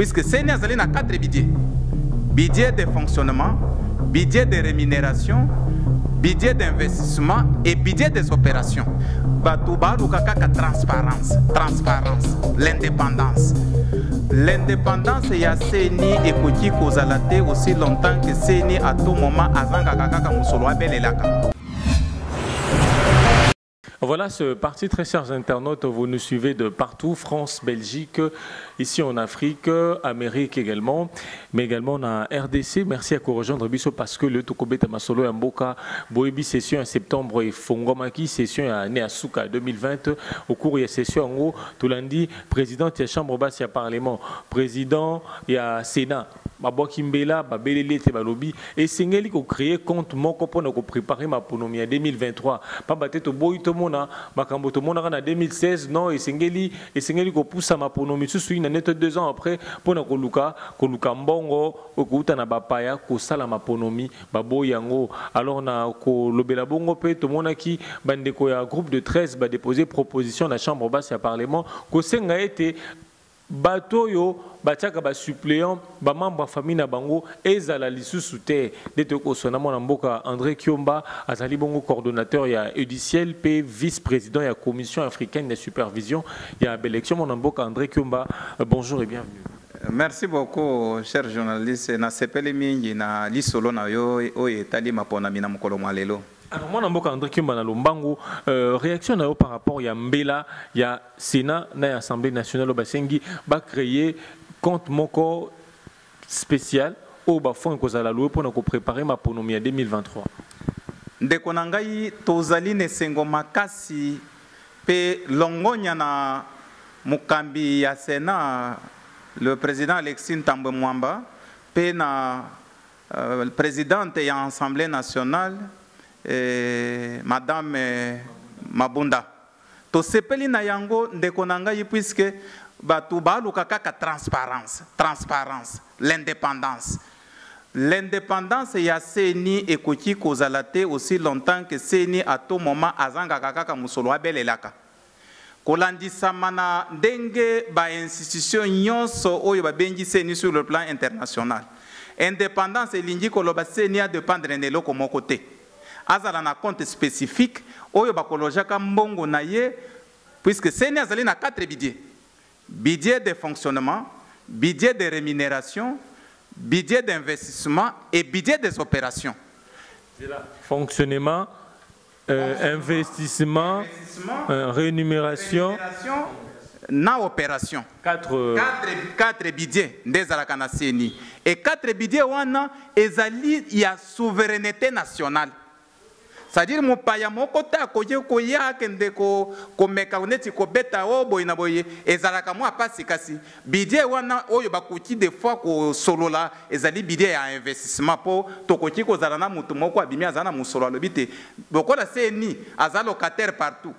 Puisque CENI azali na 4 budget: budget de fonctionnement, budget de rémunération, budget d'investissement et budget des opérations. Bato baluka kaka transparence, transparence, l'indépendance. L'indépendance ya CENI ekoki kozala te aussi longtemps que CENI à tout moment azangaka kaka mosolo abelelaka. Voilà ce parti, très chers internautes, vous nous suivez de partout, France, Belgique, ici en Afrique, Amérique également, mais également en RDC. Merci à rejoindre biso parce que le tokobeta masolo ya mboka. Boyebi, session en septembre efongwamaki, session ya année ya suka 2020. Au cours de la session en haut, tolandi président ya chambre basse ya parlement, président ya Sénat, babwaki mbela, babeleli ete balobi esengeli kocréer compte moko mpona kopréparer maponomi ya 2023, pamba te toboyi tomona makambo tomonaka na 2016. Non, esengeli kopusa maponomi misusu ina nete 2 ans après mpona koluka mbongo okouta na bapaya kosala maponomi. Baboyi yango. Alors na kolobela bongo mpe tomonaki bandeko ya groupe de 13 badéposer proposition na chambre basse ya parlement kosenga ete bato oyo batiaka basuppléant, bamembre ya famille na bango ezala lisusu te. Nde tokosona mwana mboka André Kiomba, azali bongo coordonnateur ya Udiciel mpe vice-président ya Commission africaine de supervision ya baélection. Mwana mboka André Kiomba, bonjour et bienvenue. Merci beaucoup, cher journaliste. Nasepeli mingi na lisolo na yo oyo etali maponami na mokolo mwa lelo. Alors mwana mboka André Kiomba, na lombangu, réaction na yo par rapport ya mbela ya Sénat na ya Assemblée nationale oyo basengi bacréer compte moko spécial oyo bafonds ekozala alloué mpona kopréparer maponomi ya 2023? Ndeko na ngai, tozali na esengo makasi mpe longonya na mokambi ya Sénat, le président Alexis Ntambwe Mwamba, mpe na présidente ya Assemblée nationale, madame Mabunda. Tosepeli na yango, ndeko na ngai, puisque bato baluka kaka transparence, transparence, l'indépendance. L'indépendance ya CENI ekoki kozala te aussi longtemps que CENI à tout moment azangaka kaka mosolo abelelaka. Kolandisama na ndenge bainstitution nyonso oyo babengi CENI sur le plan international, indépendance elingi koloba CENI adépendre na eloko moko te, azala na compte spécifique oyo bakolojaka mbongo na ye, puisque CENI azali na 4 budget: budget de fonctionnement, budget de rémunération, budget d'investissement et budget des opérations. Fonctionnement, investissement, investissement, rémunération, rémunération na opération. 4. 4 budget nde ezalaka na CENI, et 4 budget wana ezali ya souveraineté nationale, c'est-à-dire mopaya moko te akoki koya akende komeka neti kobeta o boye na boye, ezalaka mwa pasi. Kasi budget wana oyo bakoki des fois kosolola ezali budget ya investissement, mpo tokoki kozala na motu moko abimi, aza na mosolo, alobi te lokola CENI aza locataire partout,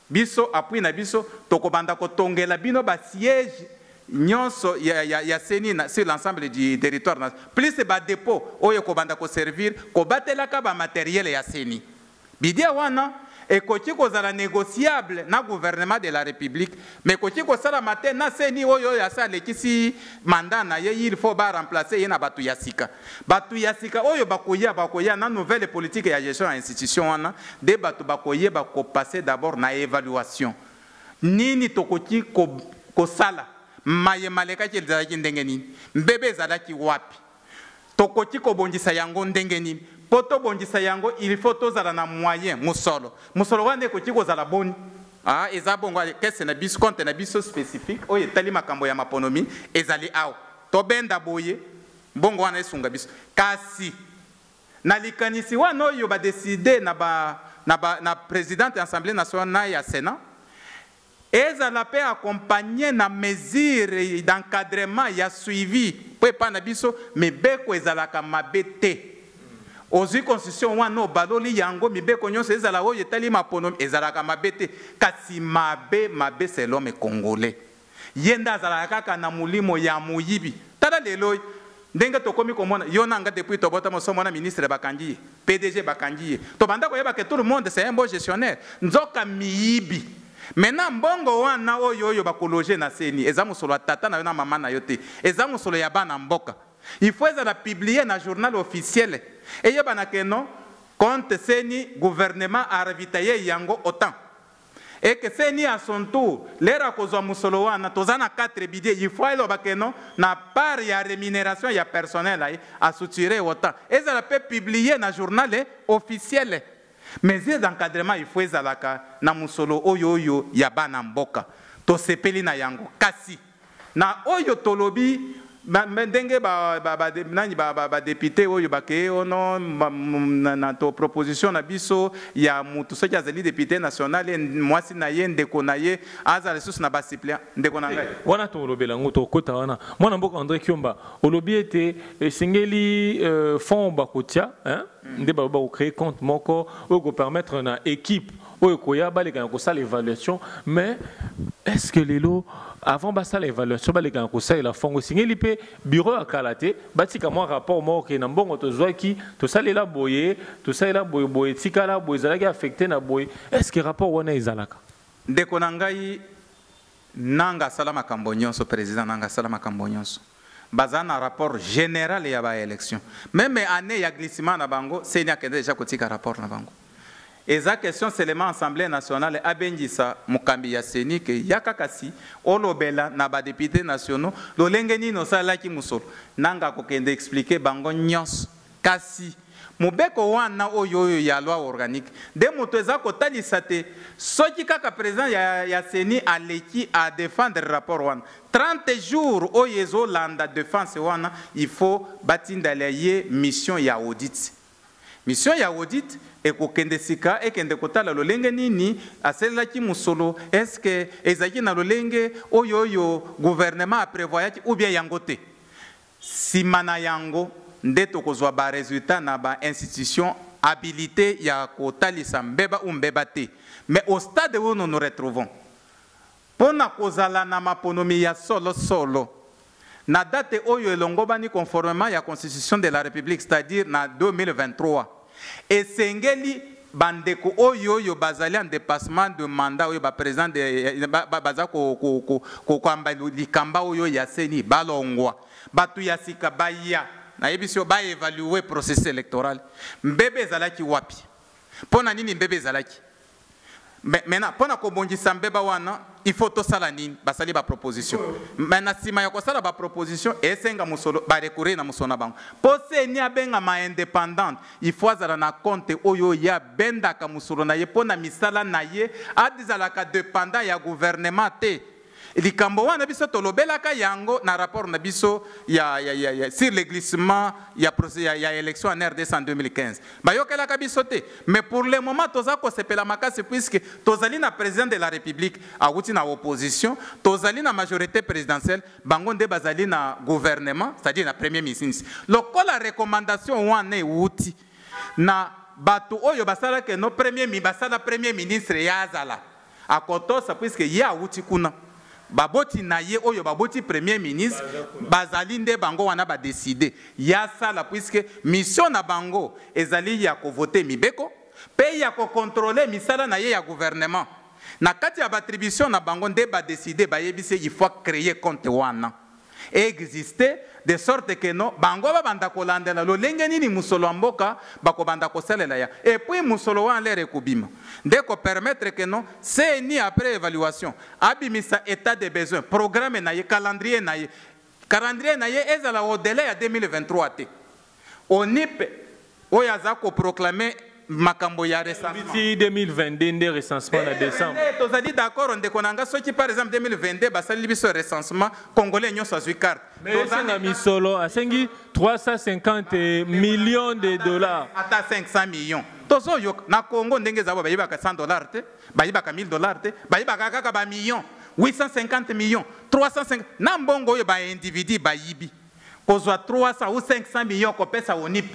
biso appui na biso tokobanda kotongela bino basiège nyonso ya CENI sur l'ensemble du territoire, plus badépôt oyo ekobanda koservir kobatelaka bamatériel ya CENI. Budget wana ekoki kozala négociable na gouvernement de la République, mais ekoki kosalama te na CENI oyo asa alekisi mandat na ye. Il faut baremplacer ye na bato ya sika. Bato ya sika oyo bakoya na nouvelle politique ya gestion ya institution wana nde bato bakoyeba kopasser d'abord na évaluation nini tokoki kosala, mayema alekaki ezalaki ndenge nini, mbebe ezalaki wapi, tokoki kobongisa yango ndenge nini. Mpo tobongisa yango, il faut tozala na moyen, mosolo. Mosolo wana ekoki kozala boni? Ah, eza bongo caisse na biso, compte na biso spécifique oyo etali makambo ya maponomi ezali awa, tobenda boye, mbongo wana esunga biso. Kasi na likanisi wana oyo badécider na présidente ya Assemblée nationale na ya Sénat, ezala mpe accompagné na mesure d'encadrement ya suivi, mpo epai na biso mibeko ezalaka mabe te. Ozwi constitution wana, obaloli yango, mibeko nyonso ezala oyo etali maponomi ezalaka mabe te. Kasi mabe mabe, c'est l'homme congolais, ye nde azalaka kaka na molimo ya moyibi. Tala lelo ndenge tokomi komona yo na nga, depuis tobotama osomona ministre bakangi ye, PDG bakangi ye. Tobanda koyeba ke tout le monde, c'est un bon gestionnaire, nzoka miyibi. Maintenant mbongo wana oyo oyo bakologe na CENI eza mosolo ya tata na yo na mama na yo te, eza mosolo ya bana mboka. Il faut ezala publier na journal officiel, eyebana ke non, compte CENI, gouvernement a ravitailler yango autant. Et que CENI à son tour, l'heure akozwa mosolo wana, toza na 4 budget, il faut eloba ke non, na part ya rémunération ya personnel aye a soutirer autant. Ezala pe publier na journal officiel. Mesure d'encadrement il faut ezalaka na mosolo oyo oyo ya bana mboka. Tosepeli na yango. Kasi na oyo tolobi ndenge nani ba député oyo bakeye ono na to proposition na biso ya mutu soki azali député national, mwasi na ye, ndeko na ye azala lisusu na basuppléant, ndeko na ngai. Wana tolobela yango, tokota wana. Mwana mboka André Kiomba, olobi ete esengeli fonds bakotia, hein? Nde baloba kocréer compte moko oyo kopermettre na équipe oyo koya baleka na kosala évaluation. Mais est ce que lelo, avant basala évaluation, baleka na kosalela fongo, esengeli mpe bureau ya kala te batika mwa rapport moko ke na mbongo tozwaki, tosalela boye, tosalela boye boye, etikala boye, ezalaki affecté na boye? Est ce que rapport wana ezalaka? Ndeko na ngai, nanga asala makambo nyonso, président nanga asala makambo nyonso, baza na rapport général ya baélection. Même année ya glissement na bango, CENI akende déjà kotika rapport na bango. Eza question seulement Assemblée nationale abengisa mokambi ya CENI ke yaka kasi olobela na badéputé nationaux lolenge nini osalelaki mosolo. Nanga akokende expliquer bango nyonso. Kasi mobeko wana oyo oyo ya loi organique nde moto eza kotalisa te, soki kaka président ya CENI aleki a défendre rapport wana, 30 jours oyo ezolanda défense wana, il faut batindala ye mission ya audit. Mission ya audit ekokende sika, ekende kotala lolenge nini asalelaki mosolo, est-ce ezalaki na lolenge oyo oyo gouvernement aprévoyaki ou bien yango te. Nsima na yango nde tokozwa baresultat na bainstitution habilité ya kotalisa mbeba ou mbeba te. Mais au stade où nous nous retrouvons, mpo na kozala na maponomi ya solosolo na date oyo elongobani conformément ya Constitution de la République, c'est-à-dire na 2023, esengeli bandeko oyo oyo bazali en dépassement de mandat, oyo baprésident baza kokamba likamba oyo ya CENI, balongwa, bato ya sika baya. Nayebisi yo, baévalue processus électoral, mbebe ezalaki wapi, mpo na nini mbebe ezalaki. Maintenant, mpo na kobongisa mbeba wana, il faut tosala nini? Basali baproposition. Mais na nsima ya kosala baproposition, esenga mosolo, barecourir na mosolo na bango. Mpo CENI abengama indépendante, il faut azala na compte oyo ye abendaka mosolo na ye mpo na misala na ye, azalaka dépendant ya gouvernement te. Likambo wana biso tolobelaka yango na rapport na biso ya sur le glissement ya élection en RDC en 2015. Bayokelaka biso te. Mais pour le moment toza kosepela makasi, puisque tozali na président de la République awuti na opposition, tozali na majorité présidentielle, bango nde bazali na gouvernement, c'est-à-dire na premier ministre. Lokola recommandation wana ewuti na bato oyo basalaka no premier, basala premier ministre ya azala akotosa, puisque ye awuti kuna, baboti na ye oyo baboti premier ministre bazali nde bango wana badécider ya sala, puisque mission na bango ezali ya kovote mibeko mpe ya kocontrôler misala na ye ya gouvernement. Na kati ya baattribution na bango nde badécider, bayebisi il faut créer compte wana exister, de sorte que no bango babanda kolandela lolenge nini mosolo ya mboka bakobanda kosalela ya. Et puis mosolo wana lere ekobima nde kopermettre que no CENI, après évaluation, abimisa état de besoin, programme na ye, calendrier na ye. Calendrier na ye ezala au-delà ya 2023 te. ONIP oyo aza koproclame makambo ya recensement. Ti 2022 nde recensement na décembre. Tozali d'accord, ndeko na nga. Soki par exemple 2022 basaleli biso recensement, Congolais nyonso azwi carte. Esenga misolo, asengi 350 millions de dollars. Ata 500 millions, tozoyoka na Congo ndenge eza, bayibaka 100 $ te, bayibaka 1000 $ te, bayibaka kaka bamillion. 850 millions, 350 na mbongo oyo baindividu bayibi, kozwa 300 ou 500 millions kopesa ONIP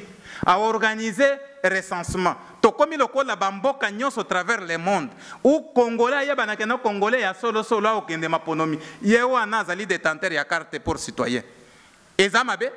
aorganize recensement, tokomi lokola bamboka nyonso travers le monde où Congolais ayebanaka na Congolais ya solosolo akokende maponomi, ye wana azali détenteur ya carte pour citoyen. Eza mabe.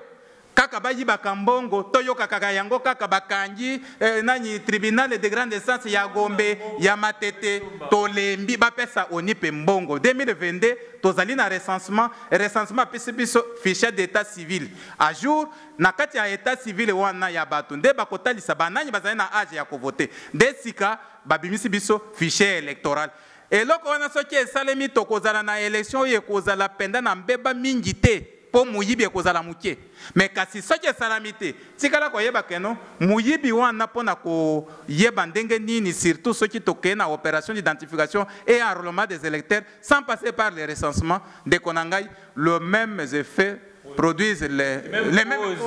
Kaka bayibaka mbongo, toyokaka yango kaka bakangi nani tribunal de grande instance ya Gombe, ya Matete, tolembi bapesa ONIP mbongo. 2022 tozali na recensement, recensement apesi biso fichier d'état civil à jour. Na kati ya état civil wana ya bato nde bakotalisa banani bazali na age ya kovote, nde sika babimisi biso fichier électoral. Eloko wana soki esalemi, tokozala na élection oyo ekozala mpenza na mbeba mingi te, mpo moyibi ekozala moke. Me kasi soki esalami te, tikala koyeba keno moyibi wana mpona koyeba ndenge nini, surtout soki tokei na opération d'identification et enrôlement des électeurs sans passer par le recensement. Ndeko na ngai, le mêmes effets produisent les mêmes causes,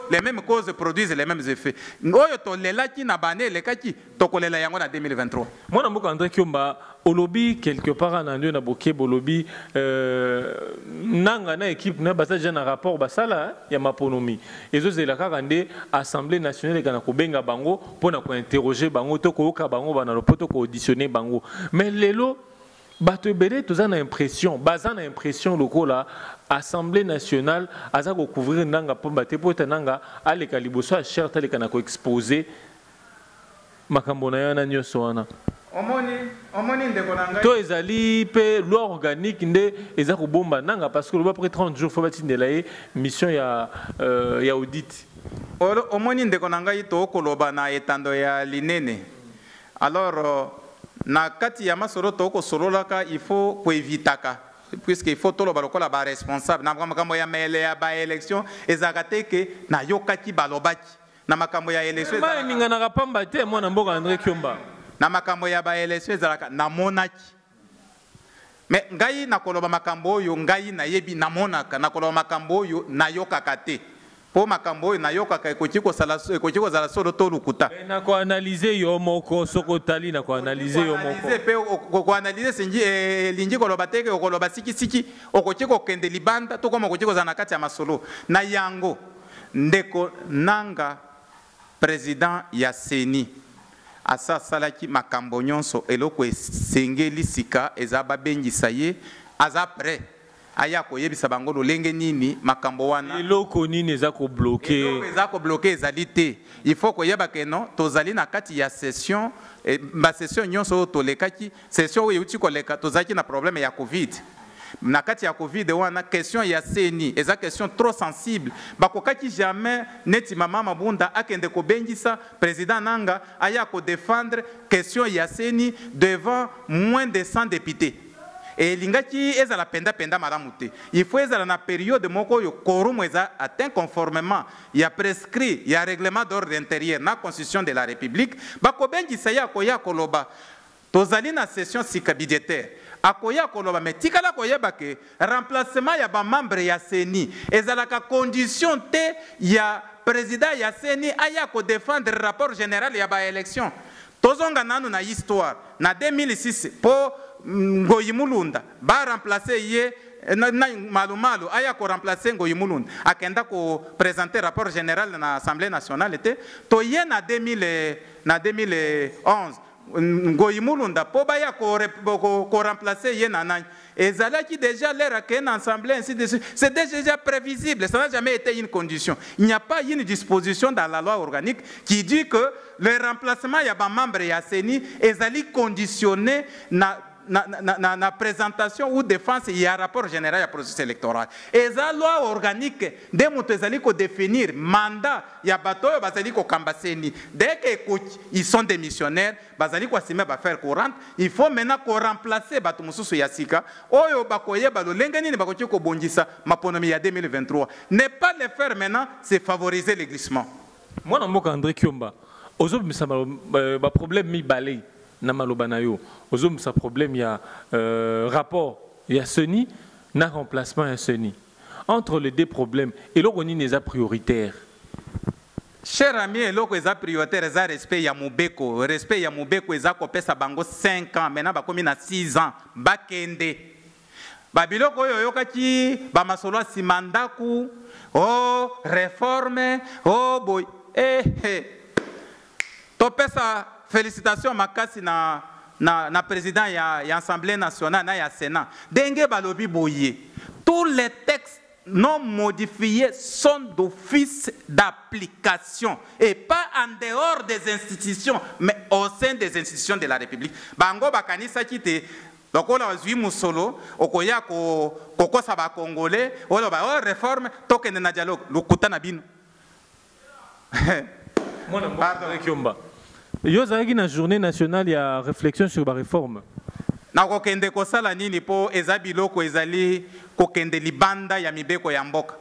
les mêmes causes produisent les mêmes effets. Oyo tolelaki na bane elekaki, tokolela yango na 2023. Mwana mboka André Kiomba, olobi quelque part na ndio na boke bolobi nanga na équipe na baza déjà na rapport basala ya maponomi, ezozela kaka nde Assemblée nationale ekana kobenga bango mpona kointerroger bango to koyoka bango bana lopoto, koauditionner bango. Mais lelo bato ebele toza na impression, baza na impression lokola Assemblée nationale aza kocouvrir Nanga pamba te, po ete Nanga aleka liboso ya chaire, aleka na koexposer makambo na ye wana nyonso wana. Omoni, ndeko na ngai, to ezali mpe loi organique nde eza kobomba Nanga, parce que loba après 30 jours fo batindela ye mission ya audit. Omoni, ndeko na ngai, tokoloba na etando ya linene. Alors na kati ya masolo tokosololaka, il faut koevitaka, puisque il faut toloba lokola baresponsable na makambo ya mayele ya baélection. Ezalaka te ke nayokaki balobaki na makambo ya élection. Ma eninganaka pamba te, mwana mboka André Kiomba. Na makambo ya baélection ezalaka namonaki. Me ngai nakoloba makambo oyo ngai nayebi, namonaka. Nakoloba makambo oyo nayokaka te, mpo makambo oyo nayokaka ekoki kosala, ekoki kozala solo to lukuta. Na koanalyser yo moko, soki otali na koanalyser yo moko. Mpe koanalyser sengi elingi koloba te okoloba sikisiki. Okoki kokende libanda to koma okoki kozala na kati ya masolo na yango. Ndeko Nanga, président ya CENI, asa asalaki makambo nyonso. Eloko esengeli sika eza babengisa ye, aza prêt aya koyebisa bango lolenge nini makambo wana. Eloko nini eza kobloquer? Eloko eza kobloquer ezali te. Il faut koyeba ke non, tozali na kati ya session, basession nyonso oyo tolekaki, session oyo euti koleka, tozalaki na problème ya Covid. Na kati ya Covid wana, question ya CENI eza question trop sensible. Bakokaki jamais neti mama Mabunda akende kobengisa président Nanga aya kodéfendre question ya CENI devant moins de 100 députés. Elingaki ezala penda-penda malamu te. Il faut ezala na période moko oyo quorum eza atteint conformément ya prescrit ya règlement d'ordre intérieur na Constitution de la République. Bakobengisa ye, akoya koloba. Tozali na session sika budgétaire, akoya koloba. Me tikala koyeba ke remplacement ya bamembre ya CENI ezalaka condition te ya président ya CENI aya kodéfendre rapport général ya baélection. Tozonga nanu na histoire. Na 2006, mpo Ngoyi Mulunda baremplace ye na Malumalu aya koremplace Ngoyi Mulunda, akenda koprésenter rapport général na Assemblée nationale te. Toye na 2000, na 2011, Ngoyi Mulunda mpo baya koremplace ye na nani, ezalaki déjà l'heure akeye na assemblée, ainsi de suite. C'est déjà prévisible, ça n'a jamais été une condition. Il n'y a pas une disposition dans la loi organique qui dit que le remplacement ya bamembre ya CENI ezali conditionné na présentation ou défense ya rapport général ya processus électoral. Eza loi organique nde moto ezali kodéfinir mandat ya bato oyo bazali kokamba CENI. Dès que ekoki, ils sont démissionnaires, bazali koassumer baaffaire courante. Il faut maintenant koremplacer bato mosusu ya sika oyo bakoyeba lolenge nini bakoki kobongisa maponomi ya 2023. Ne pas le faire maintenant, c'est favoriser le glissement. Mwana mboka André Kiomba, ozobimisa baproblème mibale na maloba na yo. Ozobimisa problème ya rapport ya CENI na remplacement ya CENI. Entre les deux problèmes, eloko nini eza prioritaire? Cher ami, eloko eza prioritaire eza respect ya mobeko. Respect ya mobeko eza kopesa bango 5 ans. Maintenant bakomi na 6 ans, bakende. Babiloko oyo oyokaki, bamasolo ya nsima ndako o réforme o boy, eh. Topesa félicitation makasi na président ya Assemblée nationale na ya Sénat, ndenge balobi boye, tous les textes non modifiées sont d'office d'application et pas en dehors des institutions, mais au sein des institutions de la République. Bango bakanisaki te lokola ozwi mosolo, okoya kokosa Bacongolais, oloba o réforme, tokende na dialogue. Lokuta na bino. Mwana mboka Kiomba, yo ozalaki na Journée nationale ya réflexion sur baréforme. Nakokende kosala nini? Mpo eza biloko ezali kokende libanda ya mibeko ya mboka.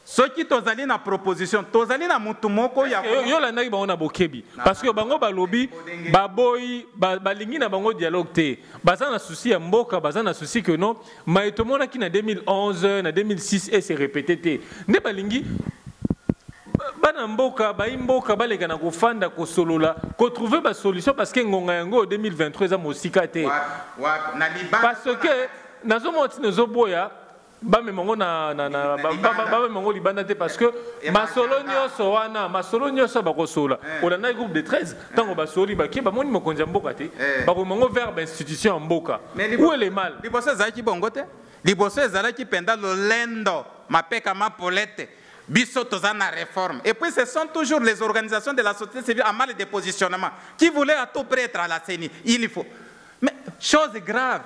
Soki tozali na proposition, tozali na mutu moko ya Yo olandaki bango na bokebi, parce que bango balobi baboyi, balingi na bango dialogue te. Baza na souci ya mboka, baza na souci que non, maye tomonaki na 2011, na 2006 e se répété te. Nde balingi bana mboka, bayi mboka baleka na kofanda, kosolola, kotrouver basolution, parce que ngonga yango 2023 eza mosika te. Parce que nazomona ntina ezoboya bamema ngo bamema ngo libanda te, parce que masolo nyonso wana, masolo nyonso bakosola, olandaki groupe de 13, ntango basoli, bakie, bamoni mokonzi ya mboka te, bakoma ngo vers bainstitution ya mboka. Où est le mal? Liboso ezalaki bongo te. Liboso ezalaki mpenza lolendo, mapeka mapolete, biso toza na réforme. Et puis ce sont toujours les organisations de la société civile en mal de positionnement qui voulaient à tout prix être à la CENI. Il faut, mais chose grave,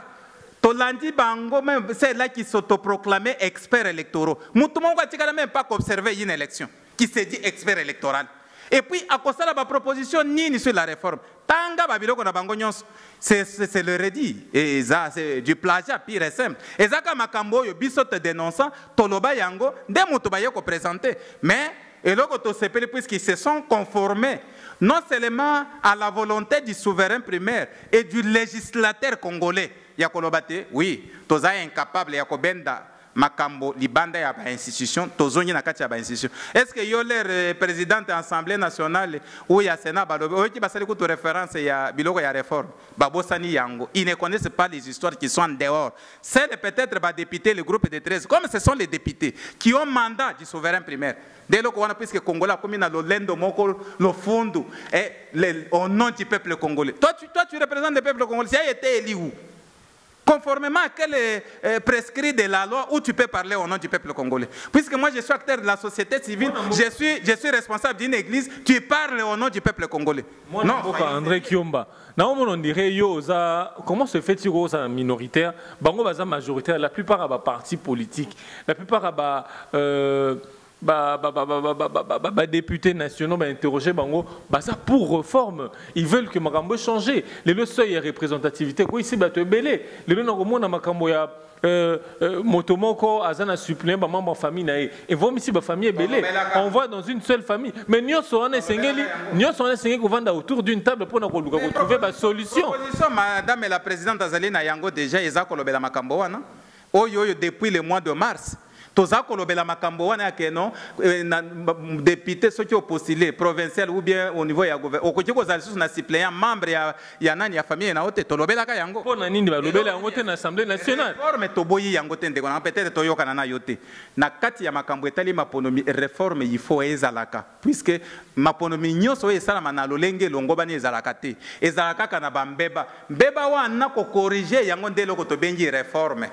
tolandi bango, même ceux-là qui s'autoproclamaient experts électoraux, mutu moko atikala même pas qu'observer une élection, qui se dit expert électoral, et puis akosala baproposition nini sur la réforme? Tanga babiloko na bango nyonso, c'est le redit, eza c'est du plagiat pur et simple. Ezaka makambo oyo biso te dénonçant, toloba yango nde moto baye koprésenter. Mais eloko tosepeli, puisqu'ils se sont conformés non seulement à la volonté du souverain primaire et du législateur congolais ya koloba te, oui, toza incapable ya kobenda makambo libanda ya bainstitution, tozongi na kati ya bainstitution. Est ce que yo leur présidente ya Assemblée nationale ou ya Sénat balobi, oyoki basali kutu référence ya biloko ya réforme? Babosani yango. Ils ne connaissent pas les histoires qui sont en dehors. C'est peut-être badéputé, le groupe de 13, comme ce sont les députés qui ont mandat du souverain primaire, nde eloko wana, puisque Congolais akomi na lolendo moko, lofundu et au nom du peuple congolais. Toi, tu représentes le peuple congolais, tu as été élu où? Conformément à quel prescrit de la loi où tu peux parler au nom du peuple congolais? Puisque moi, je suis acteur de la société civile, je suis responsable d'une église, tu parles au nom du peuple congolais? Moi, non, André Kiomba. Non, on dirait yo, comment se fait-il que minoritaire, bango baza majoritaire, la plupart à partis politiques, la plupart à ba ba, ba, ba, ba, ba, ba, ba, ba, députés nationaux ba interroger bango, baza pour réforme. Ils veulent que makambo change. Le seuil ya représentativité ko ici bato ebele. Lelo na komona makambo ya moto moko aza na suppléant bamembre ya famille na ye, evomisi bafamille ebele, on voit dans une seule famille. Mais nyonso wana esengeli kovanda autour d'une table mpona koluka kotrouver basolution. Proposition, madame la présidente azali na yango déjà, eza kolobela makambo wana oyo depuis le mois de mars. Toza kolobela makambo wana ya keno na député, soki opostule provincial ou bien au niveau ya gouvernement, okoki kozala lisusu na suppléant membre ya nani, ya famille na yo te. Tolobelaka yango. Mpo na nini balobela yango te na Assemblée nationale? Réforme, toboyi yango te, ndeko na. Peut-être toyokana na yo te na kati ya makambo etali maponomi. Réforme, il faut ezalaka, puisque maponomi nyonso oyo esalama na lolenge elongobani ezalaka te, ezalaka kaka na bambeba. Mbeba wana, kocorriger yango nde eloko tobengi réforme.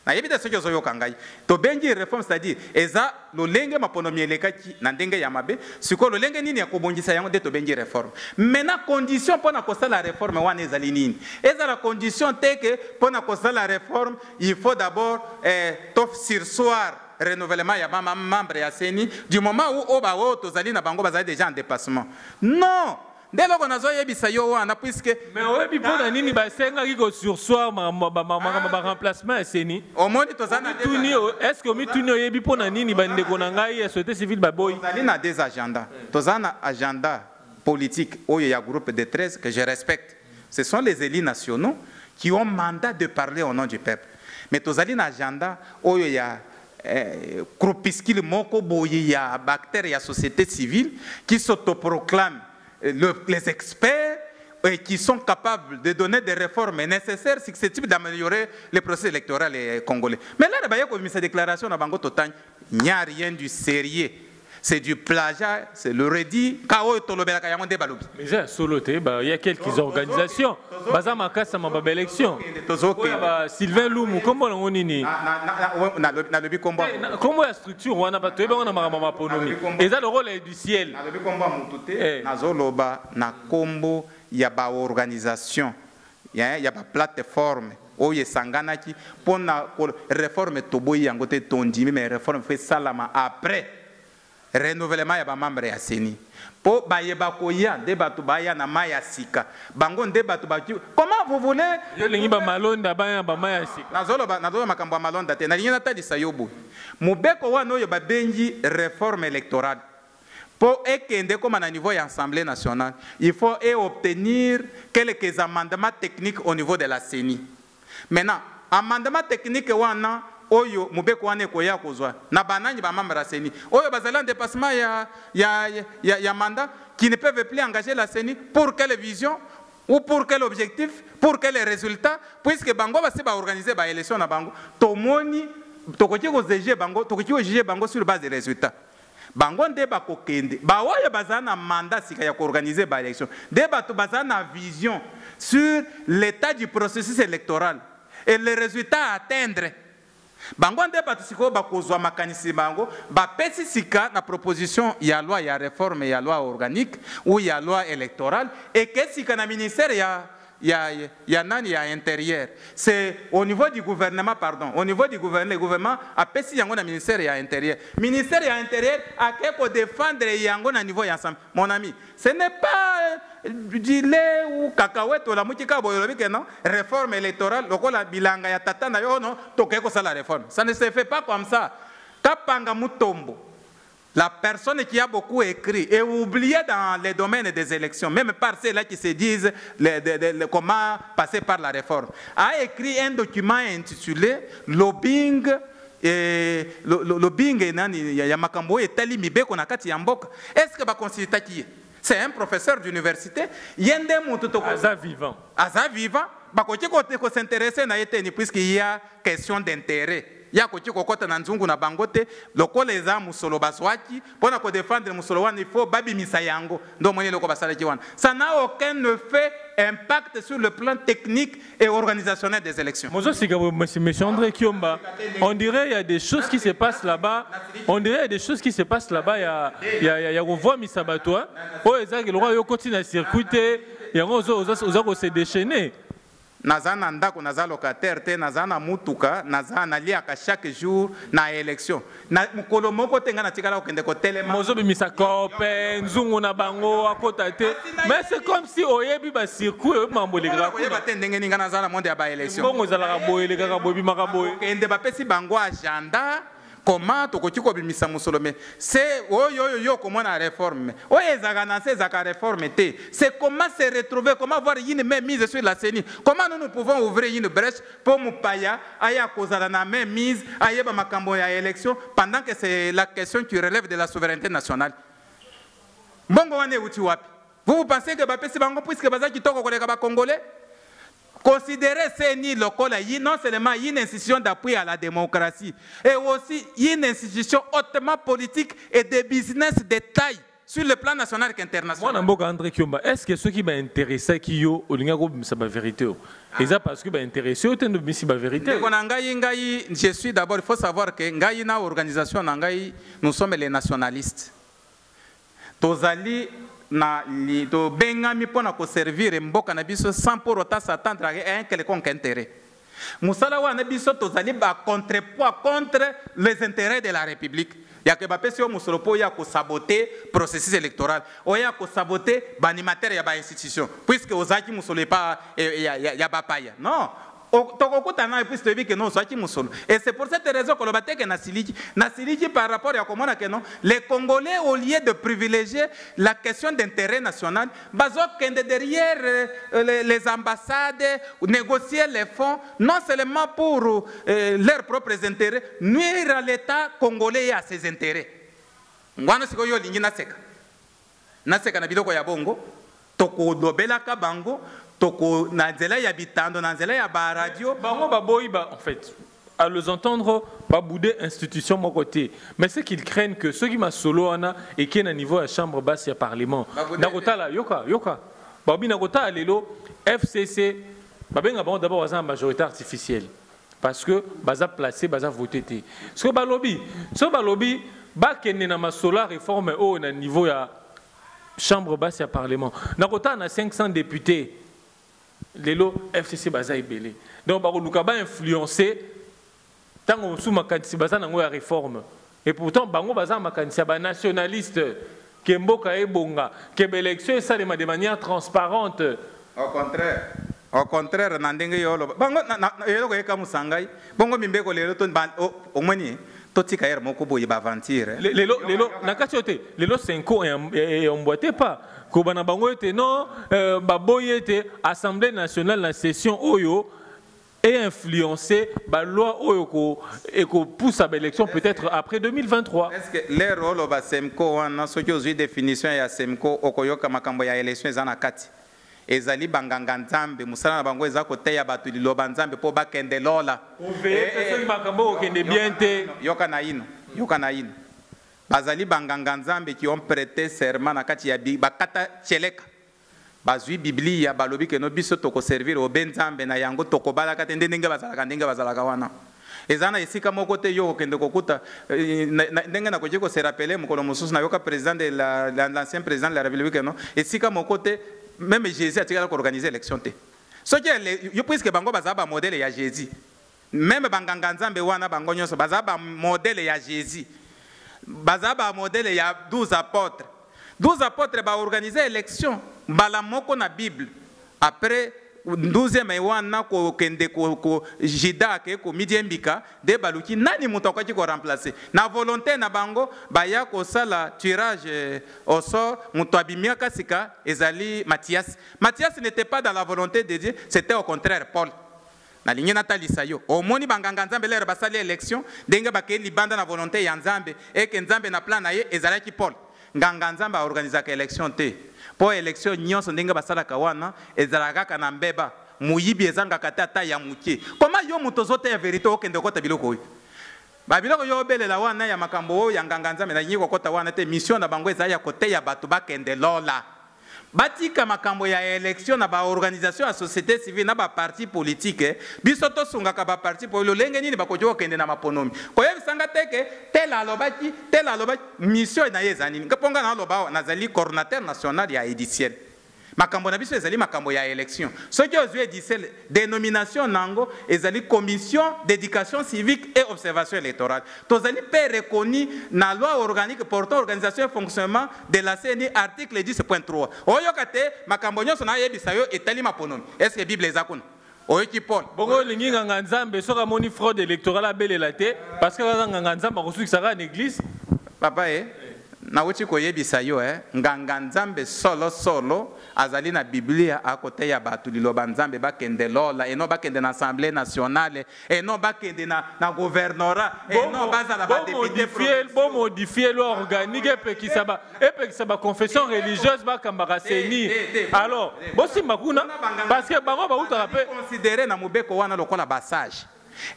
Nayebi te soki ozoyoka ngai. Tobengi réforme, c'est-à-dire eza lolenge maponomi elekaki na ndenge ya mabe. Sikoyo lolenge nini ya kobongisa yango nde tobengi réforme. Maintenant, condition mpo na kosala réforme wana ezali nini? Ezala condition te ke mpo na kosala réforme, il faut d'abord to surseoir renouvellement ya bamembre ya CENI, du moment où oyo baoyo tozali na bango bazali déjà en dépassement. Non, nde eloko nazoyebisa yo wana, puisque Mais oyebi mpo na nini basengaki kosurseoir makambo baremplacement ya CENI? Omoni, toza na Tuni, est ce que omituni, oyebi mpo na nini bandeko na ngai ya société civile baboyi? Tozali na des agendas. Toza na agenda politique oyo ya groupe de 13 que je respecte. Ce sont les élus nationaux qui ont mandat de parler au nom du peuple. Mais tozali na agenda oyo ya groupuscule moko boye ya baacteur ya société civile qui s'autoproclament les experts et qui sont capables de donner des réformes nécessaires susceptibles d'améliorer le processus électoral congolais. Mais là, il y a une déclaration na bango total, il n'y a rien du sérieux. C'est du plagiat, c'est le redit. Ka oyo tolobelaka yango nde balobi. Mais eza solo te, ba il y a quelques organisations baza makasi ma ba élection. Tozokende. Ba Sylvain Lumu, kombo nango nini? Nalobi kombo. Kombo ya structure wana, bato yebango na makambo maponomi. Eza le rôle du ciel. Nalobi kombo ya mutu te, nazoloba na kombo ya ba organisation ya ba plateforme oyo esanganaki mpona réforme. Toboyi yango te, tondimi, mais réforme faut esalama après renouvellement ya bamembre ya CENI, mpo bayeba koya nde bato baya na mai ya sika. Bango nde bato baki. Comment vous voulez? Yo olingi bamalonda baya bamai ya sika. Nazoloba makambo ya malonda te. Nalingi natalisa yo boye: mobeko wana oyo babengi réforme électorale, mpo ekende koma na niveau ya Assemblée nationale, il faut et obtenir quelques amendements techniques au niveau de la CENI. Maintenant, amendement technique wana oyo mobeko wana ekoya kozwa na banani? Bamembre ya CENI oyo bazali en dépassement ya mandat, qui ne peuvent plus engager la CENI. Pour quelle vision ou pour quel objectif, pour quel résultat? Puisque bango basi baorganiser baélection na bango, tomoni, tokoki kojuger bango, tokoki kojuger bango sur base de résultats. Bango nde bakokende. Baoyo baza na mandat sika ya koorganiser baélection nde bato baza na vision sur l'état du processus électoral et les résultats à atteindre. Bango nde bato sikoyo bakozwa makanisi bango, bapesi sika na proposition ya loi ya réforme ya loi organique ou ya loi électorale, eke sika na ministère ya nani, ya Intérieur. C'est au niveau du gouvernement, pardon, au niveau du gouvernement. Le gouvernement apesi yango na ministère ya Intérieur. Ministère ya Intérieur ake kodéfendre yango na niveau ya ensemble. Mon ami, ce n'est pas du lait ou cacahuète. Olamuki kaka boye, olobi ke non, réforme électorale, lokola bilanga ya tata na yo, non, tokoki kosala réforme. Ça ne se fait pas comme ça. Kapanga Mutombo, la personne qui a beaucoup écrit et oublié dans les domaines des élections, même par ceux-là qui se disent comment passer par la réforme, a écrit un document intitulé Lobbying et lobbying nani ya makambo etali mibeko na kati ya mboka. Est-ce que baconsultaki ye? C'est un professeur d'université. Ye nde mutu toko Aza vivant? Aza vivant. Bakoki kosintéresser na ye te ni, puisqu'il y a question d'intérêt ya koki kokɔta na nzungu na bango te. Lokola eza mosolo bazwaki mpo na kodéfendre mosolo wana, il faut babimisa yango. Nde omoni eloko basalaki wana, ça n'a aucun effet, impact sur le plan technique et organisationnel des élections. Mozosika, monsieur André Kiomba, on dirait il y a des choses qui se passent là-bas. On dirait il y a des choses qui se passent là-bas. Il y a kovwamisa bato, hein. Oyo ezalaki lokola yo okoti na circuit te, yango oza kose déchaîner. Naza na ndako, naza locataire te, naza na mutuka, naza naliaka chaque jour na élection. Na mokolo moko te ngai natikala kokende kotelema. Mozobimisa kope nzungu na bango akota te, mais c'est comme si oyebi bacircuit, oyebi mambo elekaka. Koyeba te ndenge nini? Ngai naza na monde ya baélection. Mbongo ezalaka boye, elekaka boye, ebimaka boye. Kende, bapesi bango agenda, comment tokoki kobimisa mosolo. Mais c'est oyo oyo yo komona réforme oyo ezalaka na se, ezalaka réforme te. C'est comment se retrouver, comment avoir une main mise sur la CENI, comment nous, nous pouvons ouvrir une brèche mpo mopaya aya kozala na main mise, ayeba makambo ya élection, pendant que c'est la question qui relève de la souveraineté nationale. Mbongo wana euti wapi? Vous, vous pensez que bapesi bango puisque baza kitoko koleka bacongolais? Considérer CENI lokola yi non seulement une institution d'appui à la démocratie, et aussi une institution hautement politique et de business de taille sur le plan national qu'international. Mwana mboka André Kiomba, est ce que soki baintéressaki yo, olingaki kobimisa bavérité oyo? Eza parce que baintéressé yo te nde obimisi bavérité? Ndeko na ngai, ngai je suis d'abord, il faut savoir que ngai na organisation na ngai, nous sommes les nationalistes. Tozali na li, tobengami mpo na koservir mboka na biso sans pour autant s'attendre à un quelconque intérêt. Mosala wana, biso tozali bacontrepoids contre les intérêts de la République yake bapesi yo mosolo mpo oya kosaboter processus électoral, oya kosaboter baanimateur ya bainstitution, puisque ozalaki mosolo epa ya bapaya. Non, tokokutana na, puisque toyebi ke non, ozwaki mosolo. Et c'est pour cette raison koloba te ke nasiliki. Nasiliki par rapport ya komona ke non, les Congolais, au lieu de privilégier la question d'intérêt national, bazokende derrière les ambassades, négocier les fonds, non seulement pour leurs propres intérêts, nuire à l'État congolais et à ses intérêts. Ngwana sikoyo olingi naseka, naseka na biloko ya bongo. Tokolobelaka bango toko na nzela ya bitando, na nzela ya baradio. Bango baboyi ba, en fait À les entendre, babouder institution moko te. Mais ce qu'ils craignent, que soki masolo wana eke na niveau ya chambre basse ya parlement, Babouder na kotala, yoka yoka, babi na kotala lelo FCC, babenga bango d'abord baza na majorité artificielle parce que baza placé, baza voté te. Soki balobi, soki balobi bakende na masolo ya réforme oyo na niveau ya chambre basse ya parlement, na kotala na 500 députés, lelo FCC baza ebele. Donc bakoluka bainfluencer ntango mosusu makanisi baza nango ya réforme. Et pourtant bango baza na makanisi ya banationaliste, ke mboka ebonga, ke baélection esalema de manière transparente. Au contraire, au contraire na ndenge yo oloba bango eloko ekamwisa ngai bongo mibeko lelo to omoni totika ere moko boye baaventure. Lelo na kati oyo te, lelo CENCO emboîte pas kobana bango ete non, baboyi ete Assemblée nationale na session oyo e influencer baloi oyo ekopusa baélection peut-être après 2023. Est ce que lero oloba CENCO wana, soki ozwi définition ya CENCO, okoyoka makambo ya élection eza na kati? Ezali banganga Nzambe, mosala na bango eza koteya bato liloba Nzambe mpo bakende lola. Oveye mpe soki makambo okende bien te. Yoka na ino, yoka na ino, bazali banganga Nzambe qui ont prêté serment na kati ya bakata tcheleka, bazwi Biblia, balobi keno biso tokoservir obe Nzambe na yango, tokobalaka te. Nde ndenge bazalaka, ndenge bazalaka wana, eza na esika moko te yo kokende kokuta ndenge nakoki kose rappeler, mokolo mosusu nayoka président de l'ancien président de la République, no esika moko te, même Jésus atikala koorganiser élection te. Soki yo, puisque bango baza bamodèle ya Jésus, même banganga Nzambe wana, bango nyonso baza bamodèle ya Jésus, baza bamodèle ya 12 apôtres. 12 apôtres baorganize élection mbala moko na Bible. Après 12e wana kokende ko Juda ake komidiembika, nde baluki nani moto akoki koremplacer na volonté na bango. Baya kosala tirage au sort, moto abimiaka sika ezali Mathias. Mathias n'était pas dans la volonté de Dieu, c'était au contraire Paul. Nalingi natalisa yo, omoni banganga Nzambe lere basali élection, ndenge bakei libanda na volonté ya Nzambe, eke Nzambe na plan na ye ezalaki Paul. Nganga Nzambe aorganizaka élection te, mpo élection nyonso ndenge basalaka wana ezalaka kaka na mbeba, moyibi ezangaka te ata ya moke. Koma yo moto ozoteya vérité, okende okota biloko oyo, babiloko yo obelela wana ya makambo oyo ya nganga Nzambe, nalingi kokota wana te. Mission na bango ezali ya koteya bato bakende lola, batika makambo ya élection na baorganisation ya société civile na baparti politique. Biso tosungaka baparti po lolenge nini bakoki kokende na maponomi. Koyebisanga te ke tel alobaki, tel alobaki, mission na ye eza nini? Mpo nga naloba awa, nazali coordonnateur national ya Ediciel. Makambo na biso ezali makambo ya élection. Soki ozwi Ediciel, dénomination nango ezali Commission d'éducation civique et observation électorale. Tozali mpe reconnu na loi organique portant organisation et fonctionnement de la CENI, article 10.3. Oyoka te makambo nyonso nayebisa yo etali maponomi. Est ce que Bible eza kuna? Oyoki Paul? Bongo olingi nganga Nzambe soki amoni fraude électorale abelela te, parce que aza nganga Nzambe, akosukisaka na église? Papa, e nauti koyebisa yo, nganga Nzambe solo solo azali na Biblia, akoteya bato liloba Nzambe bakende lola, eno bakende na Assemblée nationale, eno bakende na gouvernorat, eno bazala badéputé. Bomodifie loi organique epekisa baconfession religieuse bakambaka CENI. Alors bosimba kuna, parce que bango bautaka mpe. Considéré na mobeko wana lokola basage,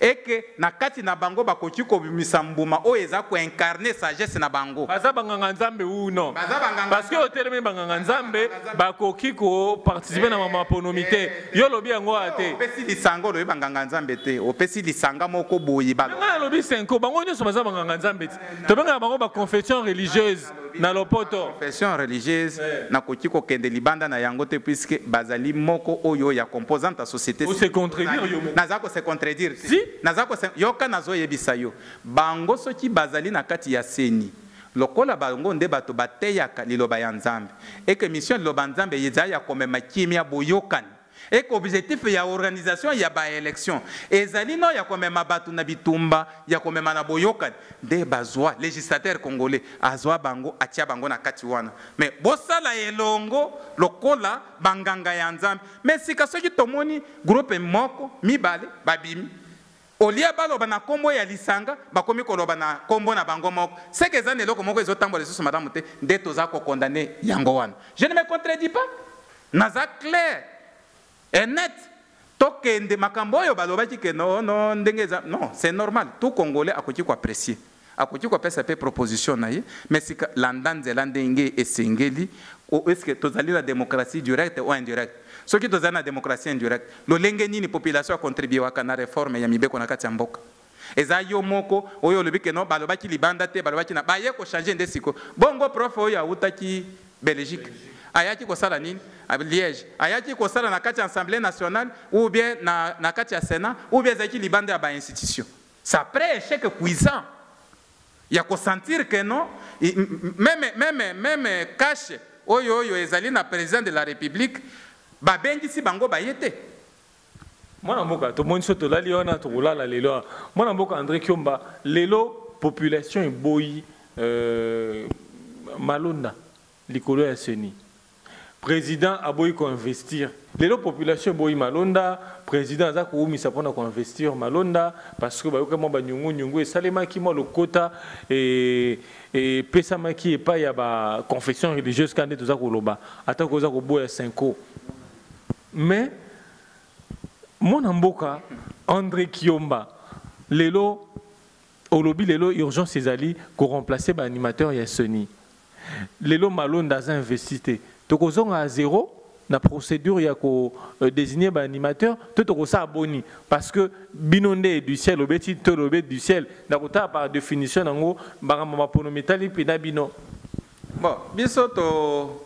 eke na kati na bango bakoki kobimisa mbuma oyo eza koincarner sagesse na bango. Baza banganga Nzambe ou non? Baza banganga. Parce que otelemi, banganga Nzambe bakoki koparticiper na maponomi te. Yo olobi yango aya te. Opesi lisanga, olobi banganga Nzambe te, opesi lisanga moko boye. Ngai alobi CENCO, bango nyonso baza banganga Nzambe te. Tobengaka bango baconfession religieuse na lopoto. Confession religieuse, nakoki kokende libanda na yango te, puisque bazali moko oyo ya composante ya société. Ose contredire yo moko. Naza kose contredire te. Si. Naza kose, yoka, nazoyebisa yo, bango soki bazali na kati ya CENI, lokola bango nde bato bateyaka liloba ya Nzambe, eke mission ya liloba Nzambe ezali ya komema kimia, boyokani, eke objectif ya organisation ya baélection ezali no ya komema bato na bitumba, ya komema na boyokani, nde bazwa législateur congolais azwa bango, atia bango na kati wana. Mais bosala elongo lokola banganga ya Nzambe. Mais sika soki tomoni groupe moko mibale babimi, olia baloba na nkombo ya lisanga, bakomi koloba na nkombo na bango moko, seke eza na eloko moko ezotambola lisusu malamu te, nde toza kokondane yango wana. Je ne me contredis pas, naza clair et net. Tokende makambo oyo balobaki ke non, non, ndenge eza non, c'est normal, tout Congolais akoki koapprécier, akoki kopesa mpe proposition na ye, mais sika landa nzela ndenge esengeli. Est-ce que tozali na démocratie directe ou indirecte? Soki tozali na démocratie indirecte, lolenge nini population acontribuaka na réforme ya mibeko na kati ya mboka? Eza yo moko oyo olobi ke non, balobaki libanda te, balobaki na baye kochanger nde siko. Bongo prof oyo awutaki Belgique ayaki kosala nini? Liège, ayaki kosala na kati ya Assemblée nationale ou bien na kati ya Sénat ou bien ezalaki libanda ya bainstitution? C'est après échec cuisant ya kosentir que non, même cache oyo ezali na président de la République, babengisi bango, baye te. Mwana mboka, tomoni so tolali wana, tokolala lelo. Mwana mboka André Kiomba, lelo population eboyi Malonda likolo ya CENI, président aboyi koinvestir. Lelo population eboyi Malonda, président aza kowumisa mpona koinvestir Malonda parce que bayoka mwa banyungunyungu esalemaki, mwa lokota epesamaki epai ya baconfession religieuse. Ka nde toza koloba, ata koza koboya cinco. Mais mwana mboka André Kiomba, lelo olobi lelo urgence ezali koremplacer baanimateur ya CENI. Lelo Malonda aza investi te, tokozonga à zéro na procédure ya kodésigner baanimateur to tokosala boni? Parce que bino nde du ciel obeti to lobe du ciel na kotala par définition nango makambo mapono mitali mpena bino. Bon, biso to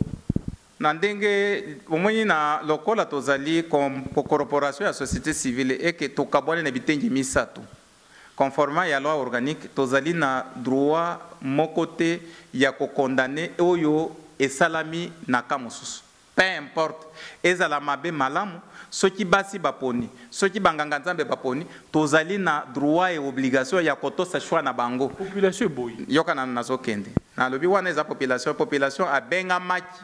na ndenge omoni na lokola tozali corporation ya société civile eke tokabwani na bitengi misato conformément ya loi organique, tozali na droit moko te ya kokondamner oyo esalami na ka mosusu, peu importe ezala mabe, malamu. Soki basi baponi, soki banganga Nzambe baponi, tozali na droit et obligation ya kotosa choix na bango. Population eboyi. Yoka na nazokende, nalobi wana eza population. Population abengamaki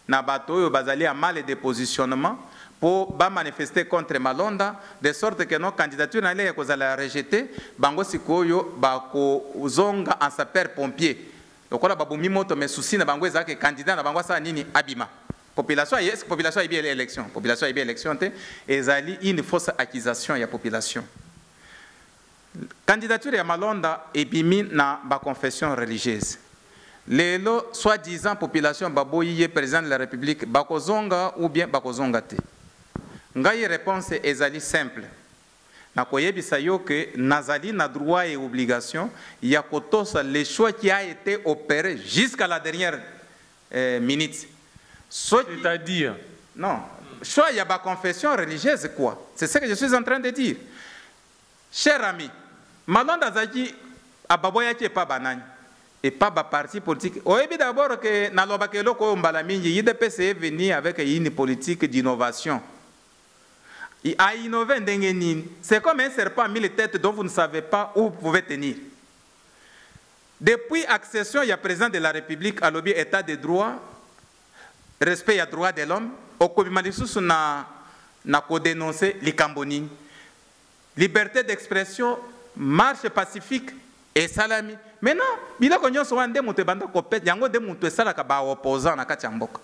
na bato oyo bazali ya mal de positionnement mpo bamanifester contre Malonda, de sorte que no candidature na ye ekozala rejeté. Bango sikoyo bakozonga en sapeur pompier lokola babomi moto, mais souci na bango ezalaki candidat na bango asala nini? Abima. Population, est population ayebi élection? Population ayebi élection te. Ezali une fausse accusation ya population. Candidature ya Malonda ebimi na baconfession religieuse. Lelo soi-disant population baboyi ye, président de la République, bakozonga ou bien bakozonga te? Ngai réponse ezali simple: nakoyebisa yo ke nazali na droit et obligation ya kotosa le choix qui a été opéré jusqu'à la dernière minute. C'est-à-dire? Non, choix ya baconfession religieuse, quoi, c'est ce que je suis en train de dire. Cher ami, Malonda azalaki ababoyaki epa banani? Epa baparti politique. Oyebi d'abord ke nalobaka eloko oyo mbala mingi: UDPS est venu avec une politique d'innovation. A innové ndenge nini? C'est comme un serpent à mille têtes dont vous ne savez pas où vous pouvez tenir. Depuis accession ya président de la République, alobi état de droit, respect ya droit de l'homme. Okobima lisusu na kodénoncer likambo nini? Liberté d'expression, marche pacifique esalami. Maintenant, biloko nyonso wana nde moto ebanda kopesa yango, nde moto esalaka baopposant na kati ya mboka.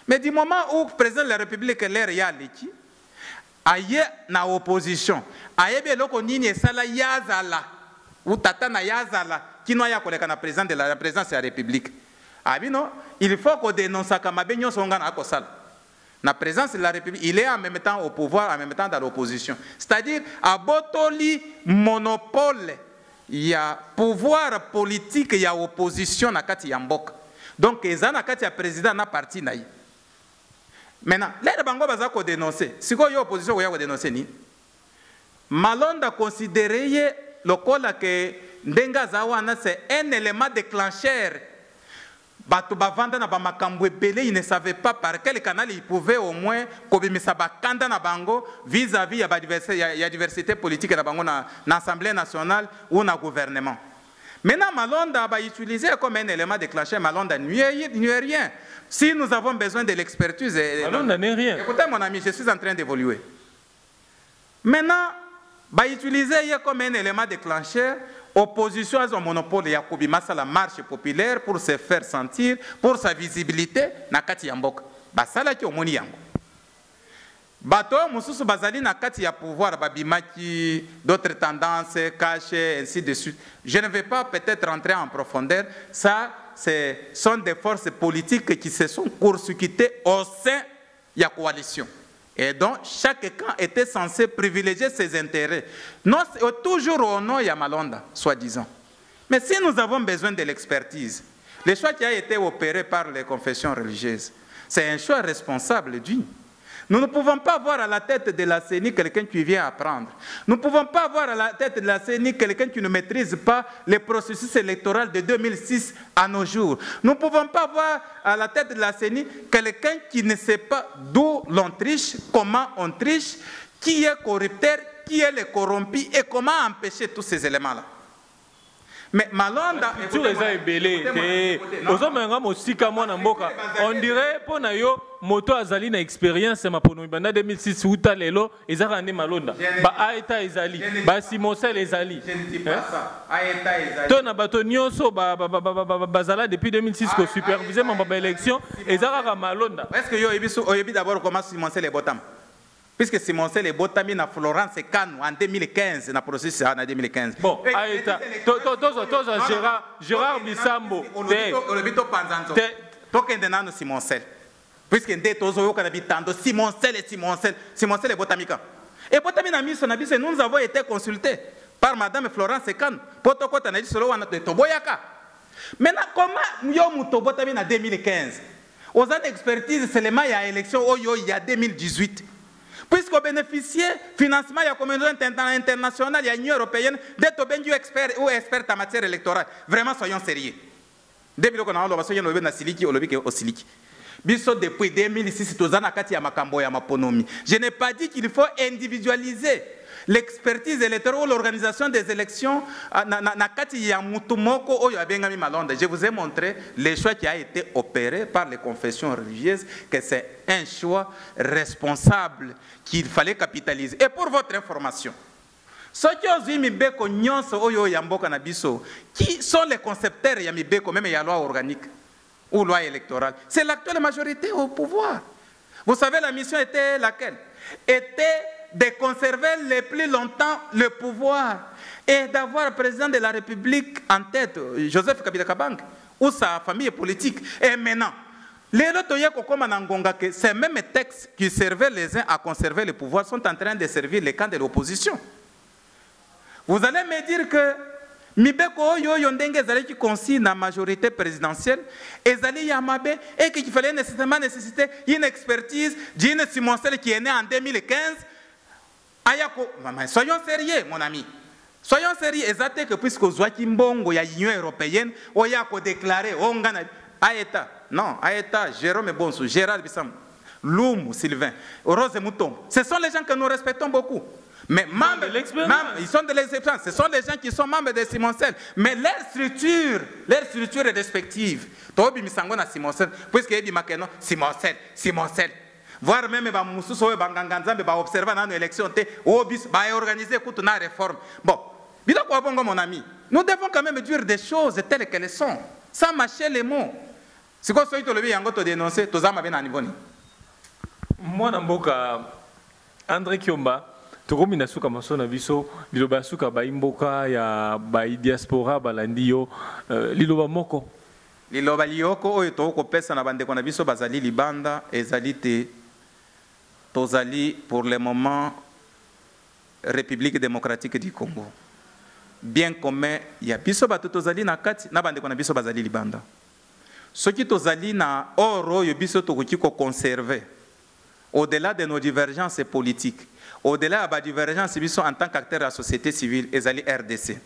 Mais du moment où président de la République lere ye aleki, aye na opposition, ayebi eloko nini esala ye azala ou tata na ye azala kino aya koleka na président de la présidence ya République, abino il faut kodénonsaka mabe nyonso nga na akosala na présidence de la République. Il est en même temps au pouvoir, en même temps dans l'opposition, c'est-à-dire abotoli monopole ya pouvoir politique ya opposition na kati ya mboka. Donc eza na kati ya président na parti na ye. Maintenant, lere bango baza kodénoncer, sikoyo opposition koya kodénoncer nini? Malonda considéré ye lokola ke ndenge aza wana, c'est un élément déclencheur. Bato bavanda na bamakambo ebele, ils ne savaient pas par quel canal ils pouvaient au moins kobimisa bakanda na bango vis-à-vis ya diversité politique na bango na Assemblée nationale ou na gouvernement. Maintenant, Malonda va utiliser comme un élément déclencheur. Malonda n'est rien. Si nous avons besoin de l'expertise. Malonda n'est rien. Écoutez, mon ami, je suis en train d'évoluer. Maintenant, va utiliser comme un élément déclencheur. Opposition a son monopole ya kobimasa la marche populaire pour se faire sentir, pour sa visibilité na kati ya mboka. Basalaki, omoni yango. Bato oyo mosusu bazali na kati ya pouvoir babimaki, d'autres tendances, cash, ainsi de suite. Je ne vais pas peut-être rentrer en profondeur. Ça, ce sont des forces politiques qui se sont court-circuitées au sein de la coalition. Et donc, chaque camp était censé privilégier ses intérêts. Non, toujours au nom ya Malonda, soi-disant. Mais si nous avons besoin de l'expertise, le choix qui a été opéré par les confessions religieuses, c'est un choix responsable digne. Nous ne pouvons pas voir à la tête de la CENI quelqu'un qui vient apprendre. Nous ne pouvons pas voir à la tête de la CENI quelqu'un qui ne maîtrise pas le processus électoral de 2006 à nos jours. Nous ne pouvons pas voir à la tête de la CENI quelqu'un qui ne sait pas d'où l'on triche, comment on triche, qui est corrupteur, qui est le corrompu et comment empêcher tous ces éléments-là. Mais Malonda, Culture eza ebele te, ozomema mosika, mwana mboka. On dirait mpo na yo, moto azali na expérience ya maponomi banda 2006 uta lelo ezaka nde Malonda. Ba Aeta ezali, baSimonsel ezali to na bato nyonso bazala depuis 2006 kosupervise mambo baélection, eza kaka Malonda. Est ce que yo oyebi d'abord comment Simonsel ebotama? Puisque Simonsel ebotami na Florence Kanu en 2015, na processus na 2015. Bon, Aeta, tozwa Gérard, Gérard Bisambo. Olobi topanza nzo, tokende nano Simonsel, puisque nde tozoyoka na bitando Simonsel, Simonsel. Simonsel ebotami ka ebotami na miso na biso. Nous avons été consultés par madame Florence Kanu mpo tokɔta na lisolo wana, toboyaka. Maintenant, comment yo moto obotami na 2015 oza na expertise seulement ya élection oyo ya 2018, puisqu'on bénéficiait financement ya communauté internationale, ya Union européenne, nde tobengi yo expert ou expert en matière électorale? Vraiment, soyons sérieux. Nde biloko na oloba, soki olobi na siliki, olobi ke osiliki. Biso depuis 2006 toza na kati ya makambo ya maponomi. Je n'ai pas dit qu'il faut individualiser l'expertise électorale ou l'organisation des élections na kati ya mutu moko oyo abengami Malonda. Je vous ai montré le choix qui a été opéré par les confessions religieuses, que c'est un choix responsable qu'il fallait capitaliser. Et pour votre information, soki ozwi mibeko nyonso oyo ya mboka na biso, qui sont les concepteurs ya mibeko, même ya loi organique ou loi électorale? C'est l'actuelle majorité au pouvoir. Vous savez, la mission était laquelle? Était de conserver le plus longtemps le pouvoir et d'avoir le président de la République en tête, Joseph Kabila Kabange, ou sa famille politique. Et maintenant, lelo toye kokoma na ngonga que ces mêmes textes qui servaient les uns à conserver le pouvoir sont en train de servir les camps de l'opposition. Vous allez me dire que mibeko oyo oyo ndenge ezalaki conçu na majorité présidentielle ezali ya mabe et qu'il fallait nécessairement nécessiter une expertise d'une Simonsel qui est née en 2015 ayako. Soyons sérieux, mon ami, soyons sérieux. Eza te que puisque ozwaki mbongo ya Union européenne, oya kodéclare o nga na Aeta. Non, Aeta, Jérôme Bonsu, Gérard Bissam, Lumu Sylvain, Rose Mouton, ce sont les gens que nous respectons beaucoup, mais membres, membres, ils sont de l'exception. Ce sont des gens qui sont membres de Simoncel. Mais leur structure est respective. Tobimisa yango na Simoncel, puisque ebimaka no Simoncel, Simoncel. Voire même ba mususu oyo banganga nzambe ba observer nano élection te, oyo biso ba organiser kutu na réforme. Bon, biloko bongo, mon ami, nous devons quand même dire des choses telles qu'elles sont, sans mâcher les mots. Sikoyo soki tolobi yango, todénoncer, toza mabe na niveau nini? Mwana mboka André Kiomba, tokomi na suka maso na biso. Liloba ya suka, bayimboka ya baidiaspora balandi yo, liloba moko. Liloba liyoko oyo tokopesa na bandeko na biso bazali libanda ezali te, tozali pour le moment République démocratique du Congo, bien commun ya biso bato tozali na kati na bandeko na biso bazali libanda. Soki tozali na or oyo biso tokoki koconserver au-delà de nos divergences politiques, au-delà ya badivergence biso en tant qu'acteur ya société civile, ezali RDC.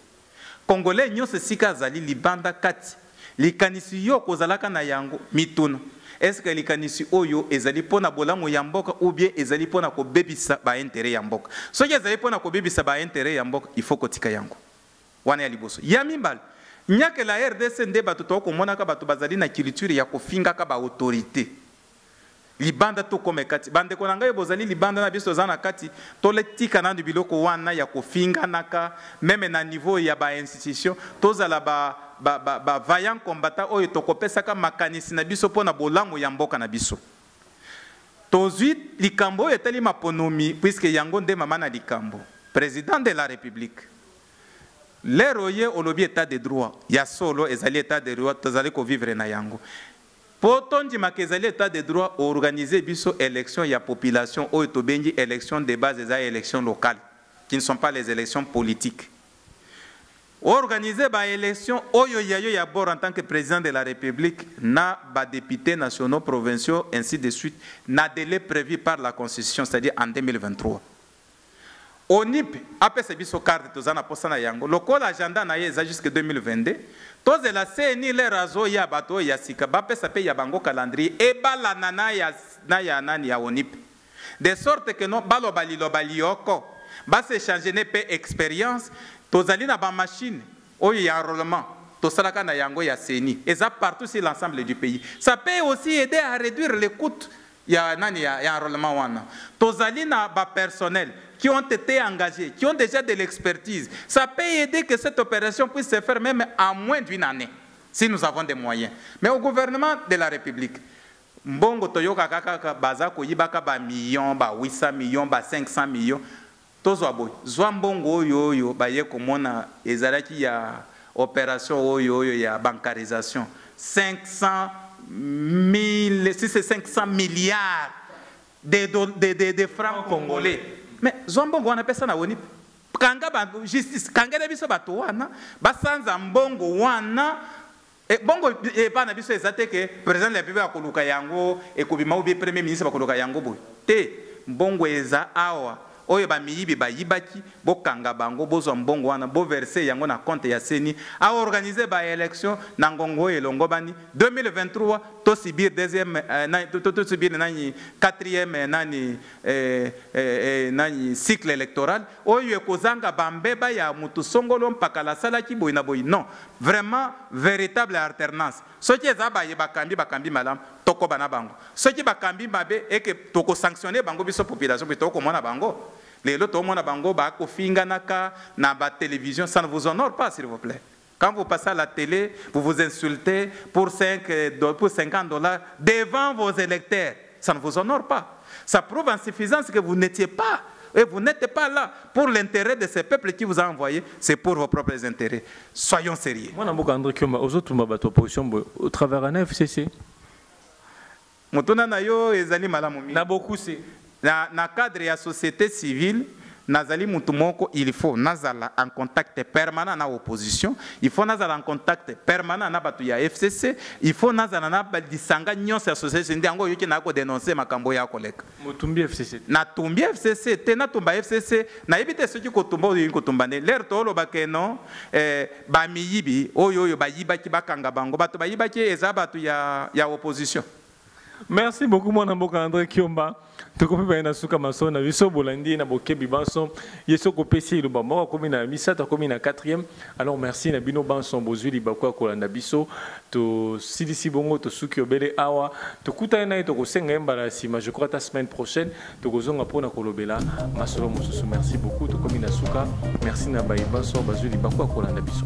Congolais nyonso esika azali, libanda, kati, likanisi yo kozalaka na yango, mituna: est-ce likanisi oyo ezali mpo na bolamu ya mboka ou bien ezali mpo na kobebisa baintérêt ya mboka? Soki ezali mpo na kobebisa baintérêt ya mboka, il faut kotika yango wana. Ya liboso. Ya mibale, nyakela RDC nde bato tokomonaka bato bazali na culture ya kofingaka baautorité libanda. Tokoma kati, bandeko na ngai bozali libanda na biso toza na kati, toletika nanu biloko wana ya kofinganaka, même na niveau ya bainstitution. Tozala ba vaillant combattant oyo tokopesaka makanisi na biso mpo na bolamu ya mboka na biso. Tozwi likambo oyo etali maponomi, puisque yango nde mama na likambo. Président de la République, lero oye olobi état de droit, ya solo ezali état de droit, tozali kovivre na yango. Po tondimaka ezali état de droit, organiser biso élection ya population oyo tobengi élection de base, eza élection locale, qui ne sont pas les élections politiques. Organiser ba élection oyo ya yo ya bord en tant que président de la République na ba députés nationaux, provinciaux, ainsi de suite, na délai prévu par la Constitution, c'est-à-dire en 2023. ONIP apesa biso carte, toza na posa na yango. Lokola agenda na ye eza jusque 2022, tozela CENI lere azoya, bato oyo ya sika bapesa mpe ya bango calendrier ebalana na ya nani, ya ONIP, de sorte que no baloba liloba lioko, bas'échanger ne mpe expérience. Tozali na bamachine oyo ya enrôlement, tosalaka na yango ya CENI, eza partout sur l'ensemble du pays. Ça peut aussi aider à réduire les coûts ya nani, ya enrôlement wana. Tozali na bapersonnel qui ont été engagés, qui ont déjà de l'expertise. Ça peut aider que cette opération puisse se faire même en moins d'une année, si nous avons des moyens. Mais au gouvernement de la République, mbongo toyokaka kaka baza koyibaka bamillion, ba 800 millions, ba 500 millions. Tozwa boye, zwa mbongo oyo baye komona ezalaki ya opération oyo ya bancarisation, 500 000, si c'est 500 milliards de francs congolais. Mais zwa mbongo wana, pesa na ONIP, kanga ba justice, kangela biso bato wana basanza mbongo wana. Bongo epa na biso eza te ke président de la République akoluka yango ekobima, ou bien premier ministre bakoluka yango boye te. Mbongo eza awa oyo bamiyibi bayibaki, bokanga bango, bozwa mbongo wana, boverser yango na compte ya CENI, aorganiser baélection na ngongo oyo elongo bani 2023. Tosubir deuxième tosubir nani, quatrième nani, nani, cycle électoral oyo ekozanga bambeba ya mutu songolo mpakala asalaki boye na boye. Non, vraiment, véritable alternance. Soki eza baye bakambi, bakambi malamu, tokoba na bango. Soki bakambi mabe, eke tokosanctionner bango biso population, mpe tokomona bango lelo, tomona bango bakofinganaka na batélévision. Ça ne vous honore pas, s'il vous plaît. Quand vous passez à la télé, vous vous insultez pour 5, pour 50 $ devant vos électeurs. Ça ne vous honore pas. Ça prouve en suffisance que vous n'étiez pas et vous n'êtes pas là pour l'intérêt de ce peuple qui vous a envoyé, c'est pour vos propres intérêts. Soyons sérieux. Mwana mboka André Kiomba, ozotumba bato opposition boye, au travers na FCC? Motuna na yo ezali malamu mingi. Na bokuse. Na cadre ya société civile, nazali mutu moko, il faut nazala en contact permanent na opposition, il faut nazala en contact permanent na bato ya FCC, il faut nazala na lisanga nyonso ya société. Nde yango oyoki na kodénoncer makambo ya koleka. Motumbi FCC? Natumbi FCC te. Natumba FCC, nayebi te soki kotumba oyo kotumba nde lere tolobake no bamiyibi oyo bayibaki, bakanga bango. Bato bayibaki eza bato ya opposition. Merci beaucoup, mwana mboka André Kiomba. Tokomi baye na suka maso na biso. Bolandi na bokebi banso, ye soki opesi eloba moko, akomi na misato, akomi na quatrième. Alors merci na bino banso bozwi libaku ya kolanda biso. Tosilisi bongo, tosuki obele awa. Tokutani na ye, tokosenga ye mbala ya nsima, je crois ta semaine prochaine tokozonga mpona kolobela masolo mosusu. Merci beaucoup, tokomi na suka. Merci na baye banso bazwi libaku ya kolanda biso.